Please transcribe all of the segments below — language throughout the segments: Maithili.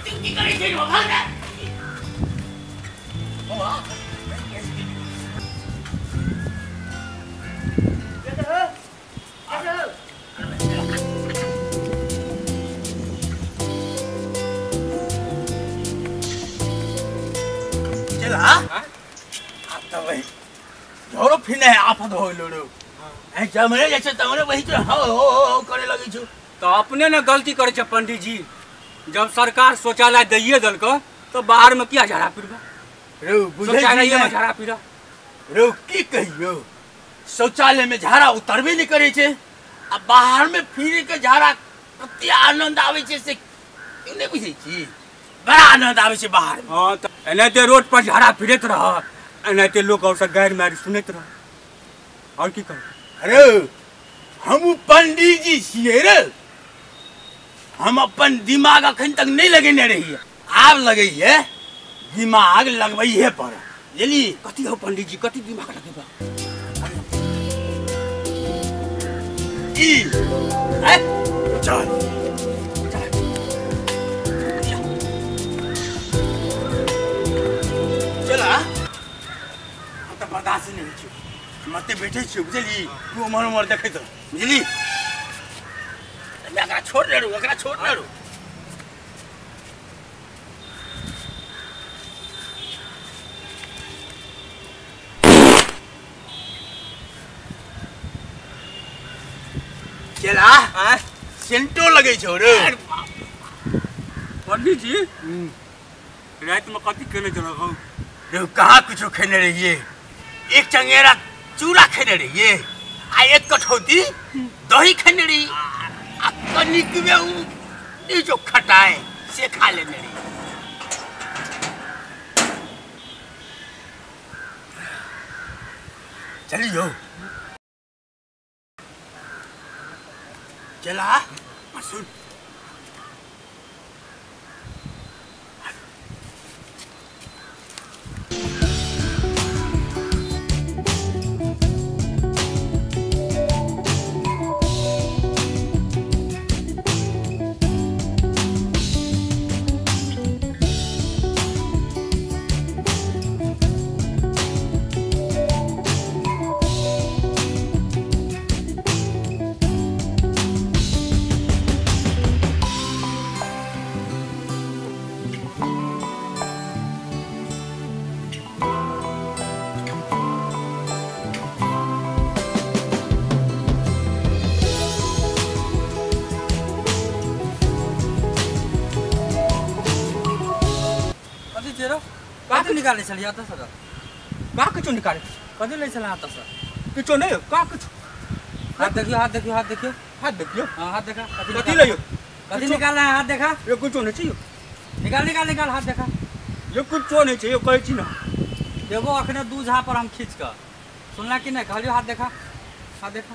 तू की करै छै भाग ना बौआ चल हाँ तो वही झोरो फिर आफत हो गेलो रे जमरे जाइ छै तमरे वही तो हो हो करे लगे छु। तो अपने ने गलती करे छै पंडित जी, जब सरकार शौचालय दैये देलक तो बाहर में किया झाड़ा फिरबा रो बुझै शौचालय में झाड़ा फिरा रो की कहियो शौचालय में झाड़ा उतरबे नहीं करे छै आ बाहर में फिर के झाड़ा कते आनंद आवे छै से नहीं बुझै छी, बड़ा आनंद आवे छै बाहर में। हां तो एनाहिते रोड पर झाड़ा फिरत रह, एनाहिते लोग और सब गारि मारि सुनैत रह और की कहू। अरे हम पंडित जी छियै रे, हम अपन दिमाग अखन तक नहीं लगेने रहिए, आब लगैये दिमाग लगबैये पर बुझली। कथी हो पंडित जी कथी दिमाग लगेबा? ई चल चला हम तो बर्दाश्त नहीं होइ छै, मते बैठे छियै बुझली, तू उम्हर उम्हर देखैत रह बुझली। एकरा छोड़ दे रू, एकरा छोड़ दे रू। चला सेंटो लगे छौ रे। पंडित जी रात में कथी खेने छलौ? रे कहाँ कुछो खेने रहिए, एक चंगेरा चूड़ा खेने रहिए आ एक कठौती दही खेने रही आ कनिक में उ जो खटाए से खा लेने रही। चलियो चला सुन निकाले छलियै एतऽ सँ? का किछो निकाले कथी लै छलै एतऽ सँ? किछो नहि, का किछो। हाथ देखियो, हाथ देखियो, हाथ देखियो, हाथ देखियो। हां हाथ देखा, कथी लइयो? कथी निकाल रहा है? हाथ देखा। यो किछो नहि छै, निकाल निकाल निकाल, हाथ देखा। यो किछो नहि छै, यो कहै छी ना देबो अखने दू झा पर हम खींच कऽ। सुनला कि नहि? कहलियो हाथ देखा, हाथ देखा।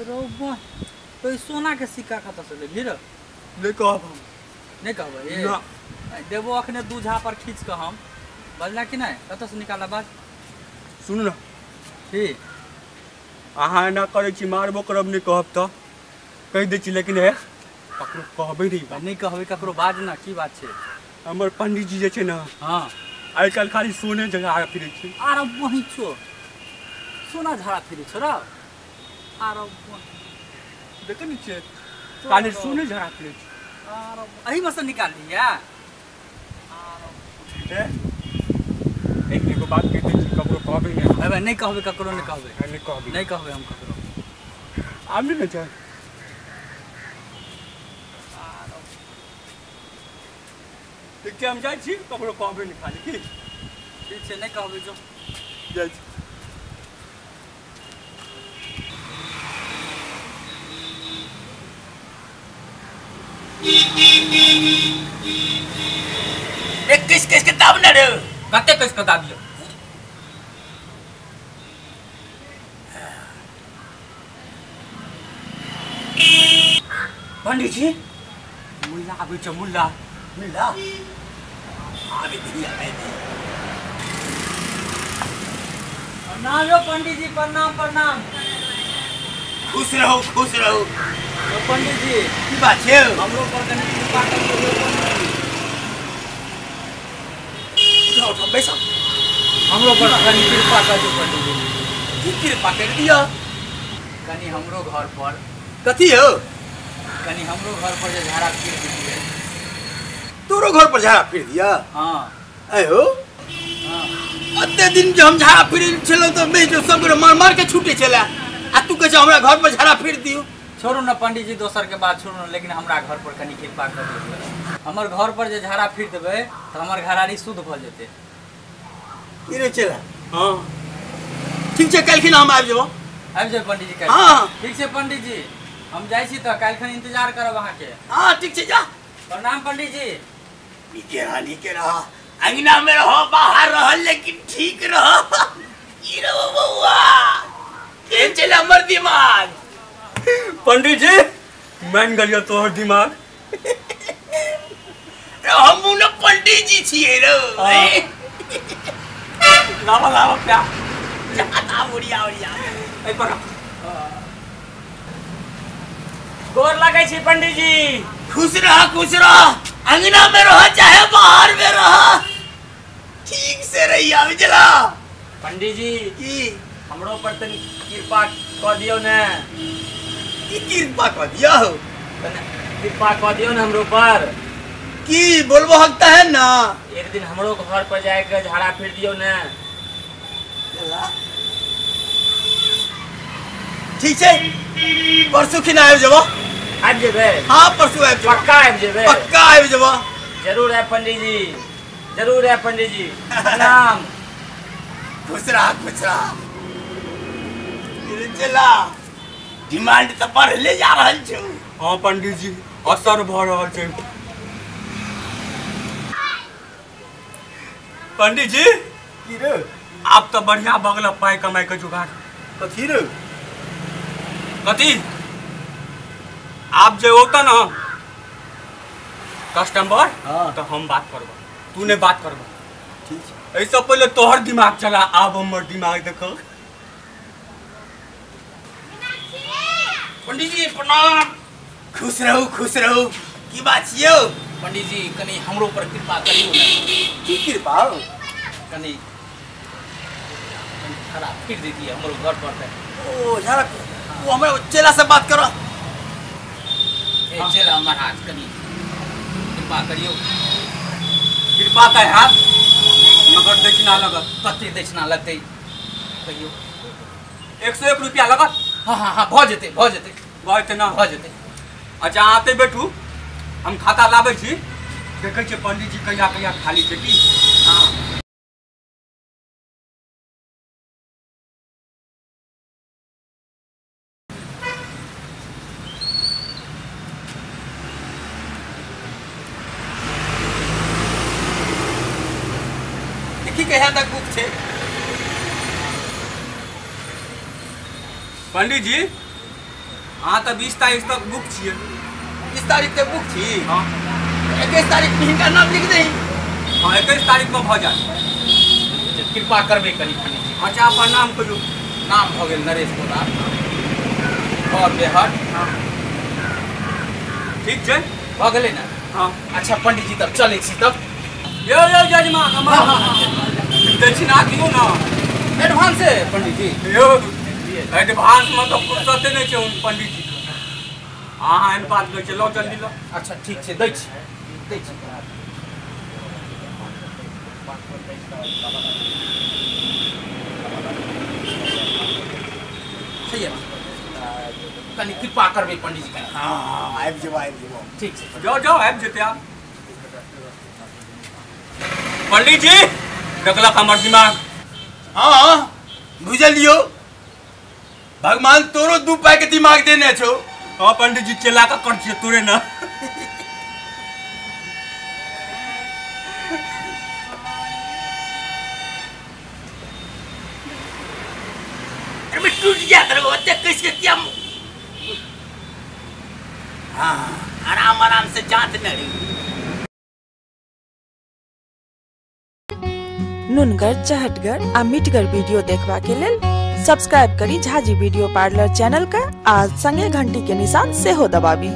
रौ बा तो ई सोना के सिक्का कतऽ सँ लेलही रे? नहि कहब हम, नहीं कहबै देबो अखने दू झा पर खींच कऽ हम। बजला कि नहि? कतऽ से निकाला बाज? सुन ना की अहाँ एना करै छी, मारबो करब नहि कहब तऽ कहि दै छी, लेकिन हे ककरो कहबै नहि। नहि कहबै ककरो, बाज ना की बात छै। हमर पंडित जी जे छै ने, हाँ आइ काल्हि खाली सोने झाड़ा फिरै छै। आर वही छो सोना झाड़ा फिरै छो रे? आर देखै नहि छियै खाली सोने झाड़ा फिरै छै। एही में से निकाल लिया। एक एगो बात कहि दै छी, ककरो कहबै नहि। अबे नहि कहबै ककरो, नहि कहबै, नहि कहबै, नहि कहबै हम ककरो। आब नहि ने छै। ठीक छै हम जाइ छी, ककरो कहबै नहि खाली। की ठीक छै, नहि कहबै जो जाइ छी। एक किस किस के दाब न रे? कते किस के दाबियो? पंडित जी मुल्ला आबै छै, मुल्ला मुल्ला आबै दी, आबै दी। प्रणाम यो पंडित जी, प्रणाम प्रणाम। खुश रहू खुश रहू। पंडित जी की बात छै? हमरो पर कनि कृपा कर दियौ। उठो उठो बैसो। हमरो पर कनि कृपा कर दियौ पंडित जी। की कृपा कर दियौ? कनि हमरो घर पर। कथी हो? कनि हमरो घर पर जे झाड़ा फिर दियै। तोरो घर पर झाड़ा फिर दिया? हां। ऐ हो? हां। अते दिन जे हम झाड़ा फिर छलौ त मैं जो सब गोरे मार मार के छूटे छला आ तू कहै छ हमरा घर पर झाड़ा फिर दियो। छोड़ू न पंडित जी दोसर के बात छोड़ू न, लेकिन हमरा घर पर कनि कृपा कर दियौ। हमर घर पर जे झाड़ा फिर देबै त हमर घरारी शुद्ध भ जेतै। की रे चला? हां ठीक छै, काल्हिखिन हम आबि जेबौ। आबि जेबै पंडित जी काल्हि? हां ठीक छै पंडित जी, हम जाइ छी त काल्हिखन इंतजार करब अहाँके। हां ठीक छै, जा। प्रणाम पंडित जी। नीके रह नीके रह, अंगना में रहो बाहर रह लेकिन ठीक रह। की रहो बउआ, केहन चल हमर दिमाग? पंडित जी मान गेलियो तोहर दिमाग। हमहूँ न पंडित जी छियै रौ। लावा लावा प्या जाता उड़िया उड़िया। एहि पर गोर लगै छी पंडित जी। खुश रह खुश रह, अंगना में रह चाहे बाहर में रह, ठीक से रहिया बुझला। पंडित जी की हमरो पर तनी कृपा क दियौ ने। की कृपा क दियौ? कृपा क दियौ ने हमरो पर। की बोलबो हकता है ना? एक दिन हमरो घर पर जाके झाड़ा फिर दियौ ने। ठीक छै, परसू खिन आबि जेबो। आबि जेबै? हाँ परसू आबि जेबो। पक्का आबि जेबै? पक्का आबि जेबो। जरूर आयब पंडित जी, जरूर आयब पंडित जी। प्रणाम। खुश रह खुश रह। चला डिमांड तऽ बढ़ले जा रहल छौ। हाँ पंडित जी असर भऽ रहल छै। पंडित जी की रे? आब तऽ बढ़िया भऽ गेल पाइ कमाइ के जुगाड़। कथी रे? कथी? आप जे औता न कस्टमर। हाँ। तो हम बात करब, तू नहीं बात करब। ठीक है। ऐसा पहले तोहर दिमाग चला, आब हमर दिमाग देखो। पंडित जी प्रणाम। खुश रहू खुश रहू। की बात छियौ? पंडित जी कनि हमरो पर कृपा करियौ ने। की कृपा? कनि झाड़ा फिर दैतियै हमरो घर पर। ओ झाड़ा, वो हमरा चेला से बात करो। ए चेला महाराज कनि कृपा करियौ। कृपा तऽ हैत मगर दक्षिणा लगत। कते दक्षिणा लगतै कहियौ? 101 रुपया लगत। हाँ हाँ हाँ भऽ जेतै भऽ जेतै। भऽ जेतै ना? भऽ जेतै। अच्छा आते बैठू, हम खाता लाबै छी, देखै छियै पंडित जी कहिया कहिया खाली छै की। हाँ देखी कहिया तक बुक छै। पंडित जी अहाँ तऽ 20 तारीख तक बुक छियै। 20 तारीख तक बुक छी? हाँ। 21 तारीख में हिनका नाम लिख दही। हाँ 21 तारीख में भऽ जायत। कृपा करबै कनि पंडित जी। अच्छा अपन नाम कहियौ। नाम भऽ गेल नरेश पोदार, घर बेहट। हाँ ठीक छै, भऽ गेलै ने? हाँ। अच्छा पंडित जी तब चलै छी तब। यौ यौ जजमान, दक्षिणा दियौ ने। एडवांस है पंडित जी? यौ एडवांस में तऽ फुर्सते नहि छै उन पंडित जी के। अहाँ एहन बात कहै छियै, लऽ जल्दी लऽ। अच्छा ठीक छै, दै छी दै छी। कनि कृपा करबै पंडित जी कनि। हाँ हाँ आबि जेबो आबि जेबो। ठीक छै, जाओ जाओ आबि जेतै आब। पंडित जी देखलक हमर दिमाग? हाँ बुझलियौ, भगवान तोरो 2 पाई के दिमाग देने छौ। हाँ पंडित जी चेला के कर छियै तोरे ना। अरे टूट गया तेरे ओते कस के किया। हाँ आराम आराम से जांच न रही। नुनगर चहटगर आ मिठगर वीडियो देखबा के लेल सब्सक्राइब करी झाजी वीडियो पार्लर चैनल के आ संगे घंटी के निशान सेहो दबाबी।